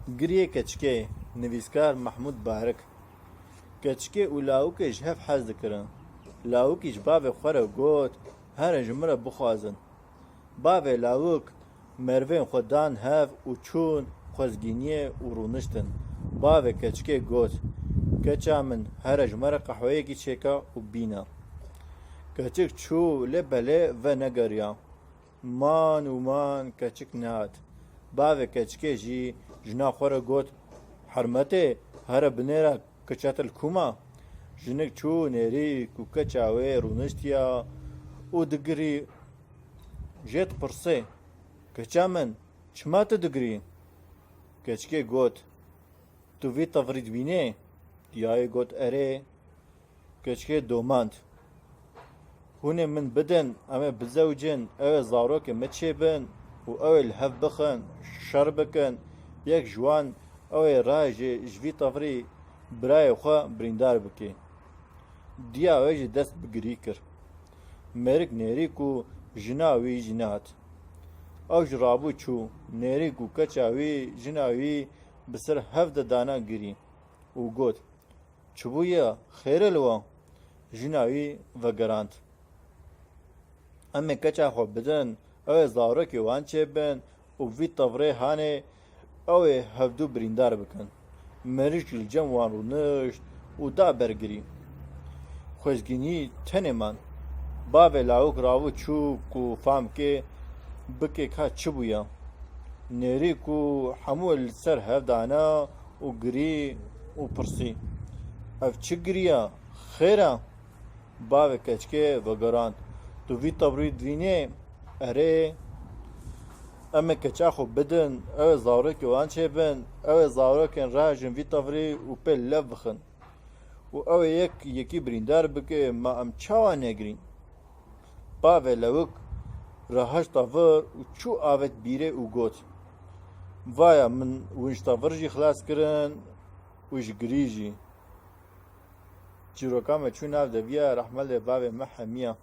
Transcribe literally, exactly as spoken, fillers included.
Giriyê keçikê, nivîskar Mehmûd Barik. Keçikê û lawikê ji hev hez dikirin. Lawikî ji bavê xwe re got, Here ji min re bixwazin. Bavê lawik merivên xwe dan hev û çûn xwezgîniyê û rûniştin. Bavê keçikê got, Keça min, here ji me re qehweyekî çêke û bîne. Keçik çû, lê belê venegeriya. Man û man keçik nehat. Bavê keçikê jî jina xwe re got, Hermetê, here binêre, keça te li ku ma? Jinik çû nêrîk û keça wê rûniştiya û digirî. Jê dipirsê, Keça min, çima tu digirî? Keçikê got, Tu vî tevrî dibînî? Diyayê got, Erê. Keçikê domand, Hûn ê min bidin, em ê bizewicin, ew ê zarokê me çêbin û ew ê li hev bixin, şer bikin, yek ji wan ew ê rajê ji vî tevrî birayê xwe birîndar bike. Diya wê jî dest bi girî kir. Mêrik nêrîk û jina wî jî nehat. Ew jî rabû çû, nêrîk û keça wî, jina wî bi ser hev de dana girî û got, Çi bûye? Xêr e li we? Jina wî vegerand. Em ê keça xwe bidin, ew ê zarokê wan çêbin û vî tevrê hanê ew ê hevdû birîndar bikin. Mêrik jî li cem wan rûnişt û da ber girî. Xwezgînî tenê man. Bavê lawik rabû çû ku fam ke, bike ka çi bûye. Nêrîk û hemû li ser hev dane û girî û pirsî, Ev çi giriya? Xêr e? Bavê keçikê vegerand, Tu vî tevrî dibînî? Erê. Em ê keça xwe bidin, ew ê zarokê wan çêbin, ew ê zarokên rajin vî tevrî û pê li lev bixin û ew ê yek yekî birîndar bike, ma em çawa negirîn? Bavê lawik rahişt tevir û çû avêt bîrê û got, Vaya min, hûn ji tevir jî xilas kirin û ji girî jî. Çîroka me çû nav deviya rehmetê bavê me hemiya.